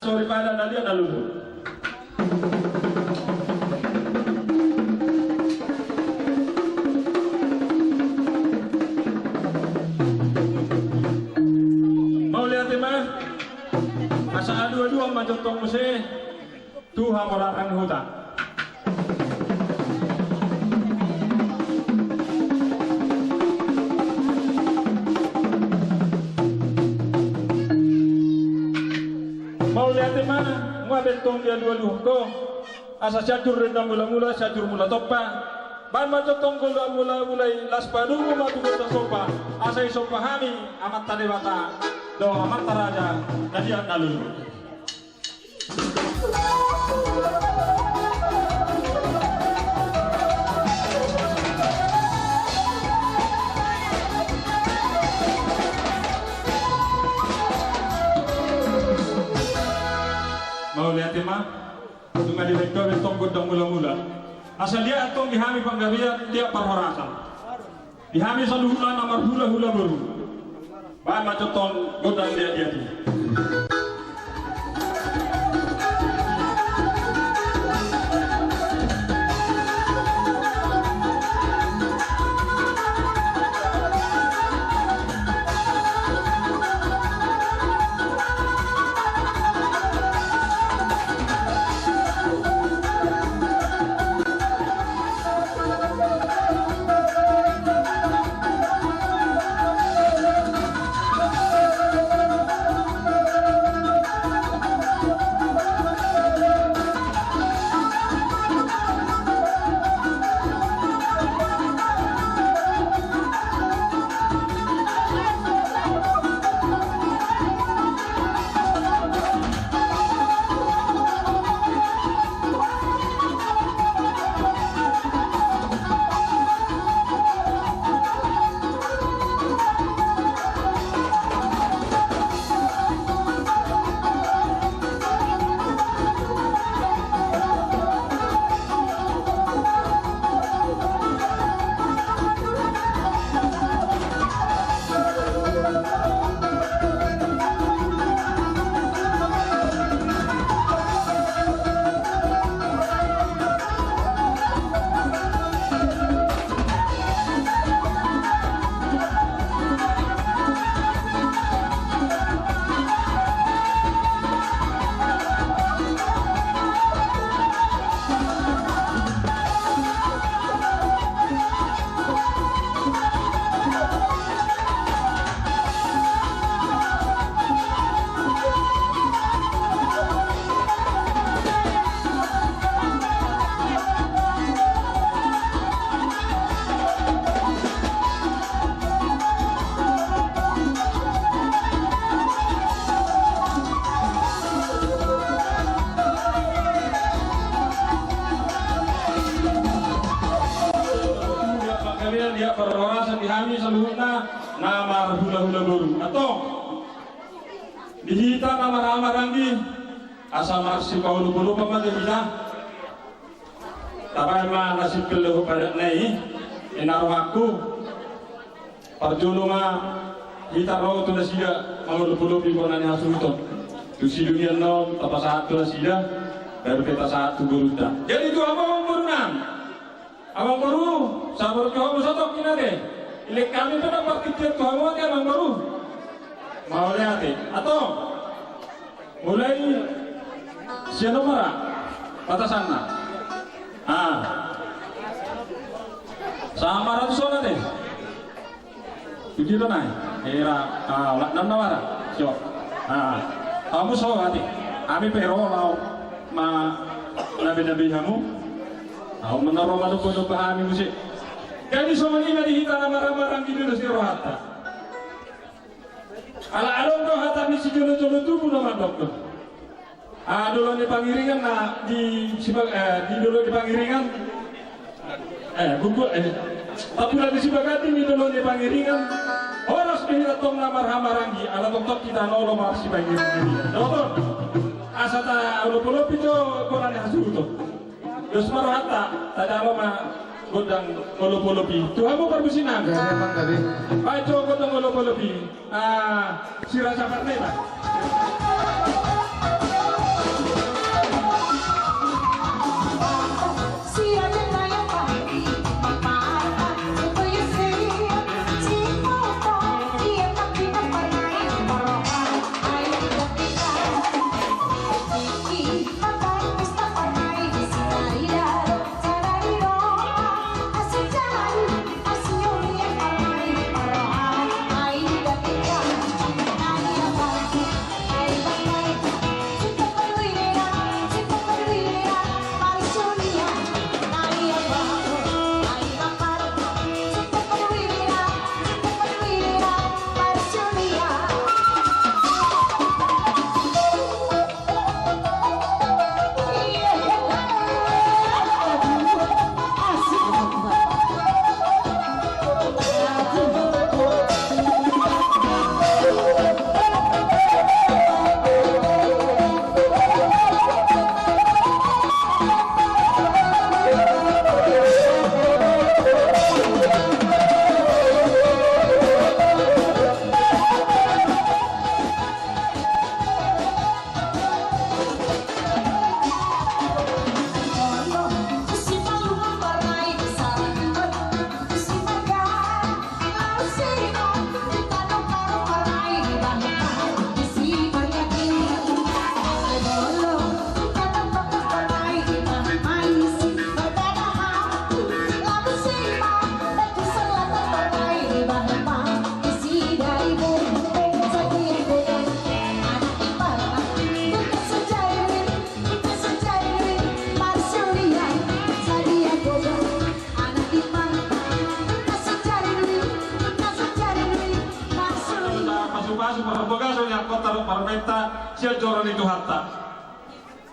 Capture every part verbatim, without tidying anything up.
daripada na liat na lolo. Mauliate ma. Asa adu-aduan ma jo tong muse tu hamoraran huta. Mauliate ma, nunga be tong diadu-aduhon ho. Asa Sianjur Rendang Mulamula, Sianjur Mula Tompa. Baen ma jo tong gondang mulamula i, laos padomu ma tu gondang somba. Asa disomba hami Amanta Debata dohot amanta raja na liat na lolo. Mauliate ma. Nunga dibaen ho be tong gondang mulamula. Asa liat tong di hami panggabean, liat parhorasan. Di hami saluhutna na marhulahula boru. Baen ma jo tong gondang liat-liat i. Liat panggabean, liat parhorasan di hami saluhutna na marhulahula boru. Antong. Di hita na marhahamaranggi, asa marsipaolopolopan ma jo hita. Tabaen ma na sipil dohot padatna i, ninna rohangku. Parjolo ma hita ro tu nasida mangolopolopi bona ni hasuhuton. Tu sidungi annon tapasahat tu nasida, baru pe tapasahat tu borunta. Jadi tu hamu amang borunami. Amang boru, sabar jo hamu satongkin ate. Ilek hami pe na partingkian tu hamu ate amang boru. Mauliate. Antong. Mulai sian on ma ra batasanna. Ah. Samaratus on ate. Begitu nai. Hera, ah, olat nam na mara. Sio. Ah. Hamu so ate. Hami pe ro laho manabe-nabe hamu. Hamu na ro manomba-nomba hami muse. Jadi songon i ma di hita na marhahamaranggi, di na si rohanta. Ala adong do hata ni sijolo-jolo tubu na mandokkon. Ah, dolok ni Pangiringan na di Siba-, eh, di dolok ni Pangiringan. Eh, bungkul, eh. Tapula di Sibaganding di dolok ni Pangiringan. Horas do hita tong na marhahamaranggi, ala tongtong hita na olo marsipangiring-iringan. Dohot on. Asa taolopolopi jo bona ni hasuhuton. Dos ma rohanta, tajalo ma gondang olopolopi. Tu hamu parmusiknami. Gabe, Bang, gabe. Baen jo gondang olopolopi. Ah, sira sapat nai, Bang.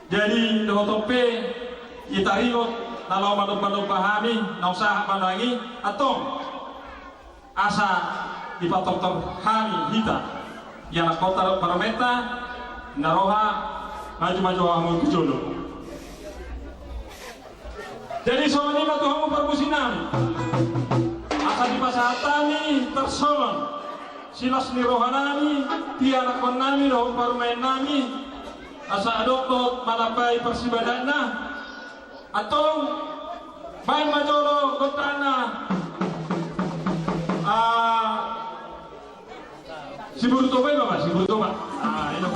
Jadi dohot on pe, taringot na laho manomba-nomba hami naung sahat manang i, antong asa dipatortor hami hita, ianakhonta dohot parumaenta, na roha maju-maju hamu tu jolo. Jadi songon i ma tu hamu parmusiknami, asa dipasahat hami tarsongon silas ni rohanami tu ianakhonnami dohot parumaennami, asa adong dohot manambai parsibadatna. Antong baen ma jolo gondangna. Ah, Siburut Toba i ma, Siburut Toba. Ah, i do.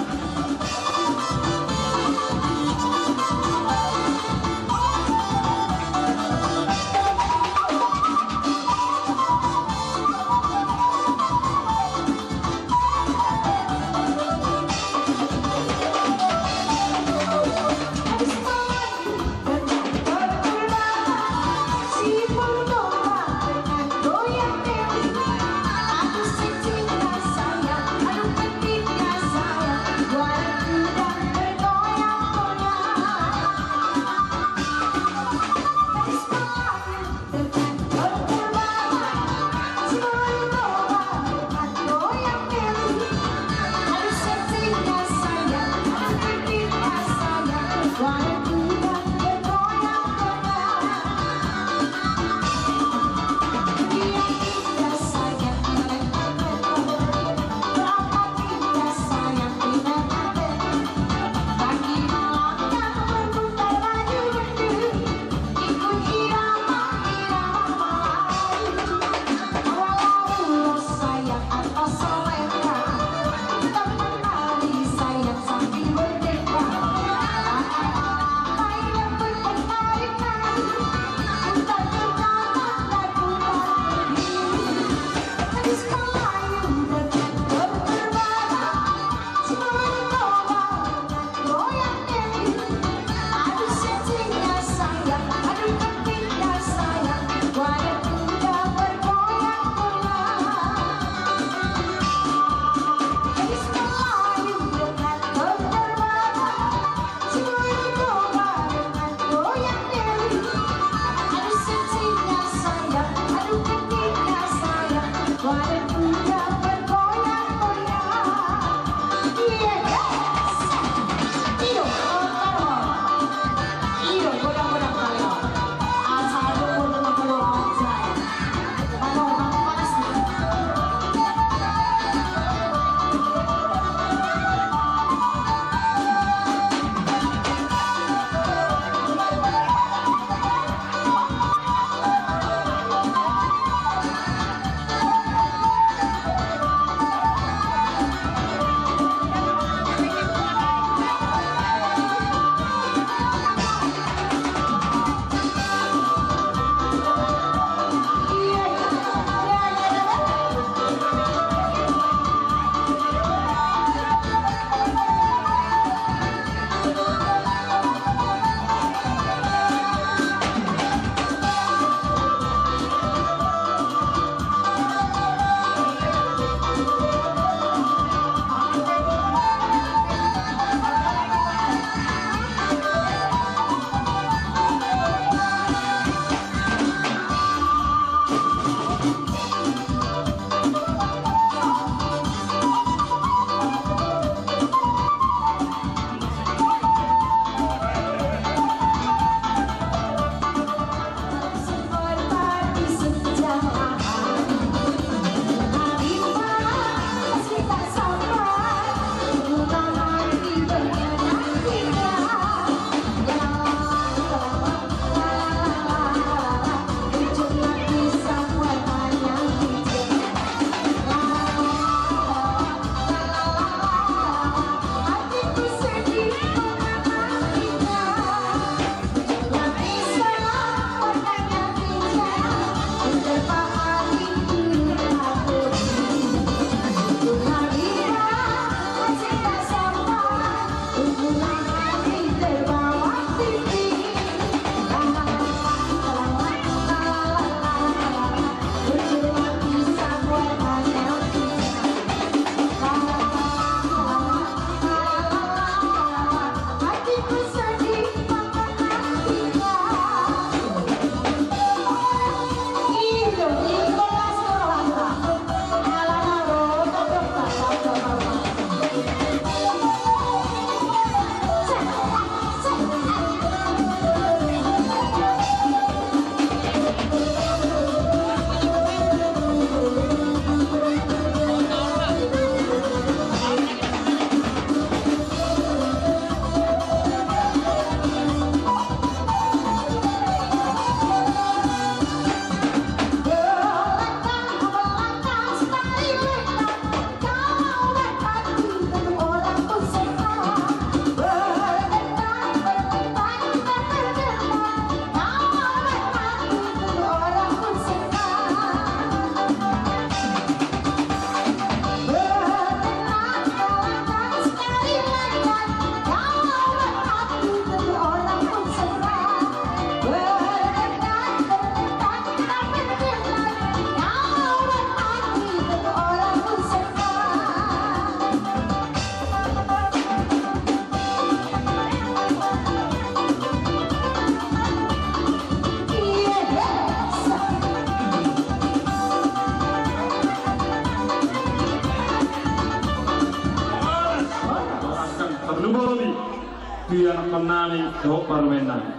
Di anakkon nami dohot parumaen nami.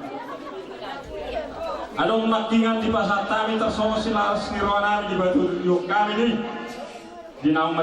Adong nangkiningan dipasahat hami tarsongon silas ni roha nami dipatuduhon hami di, di naung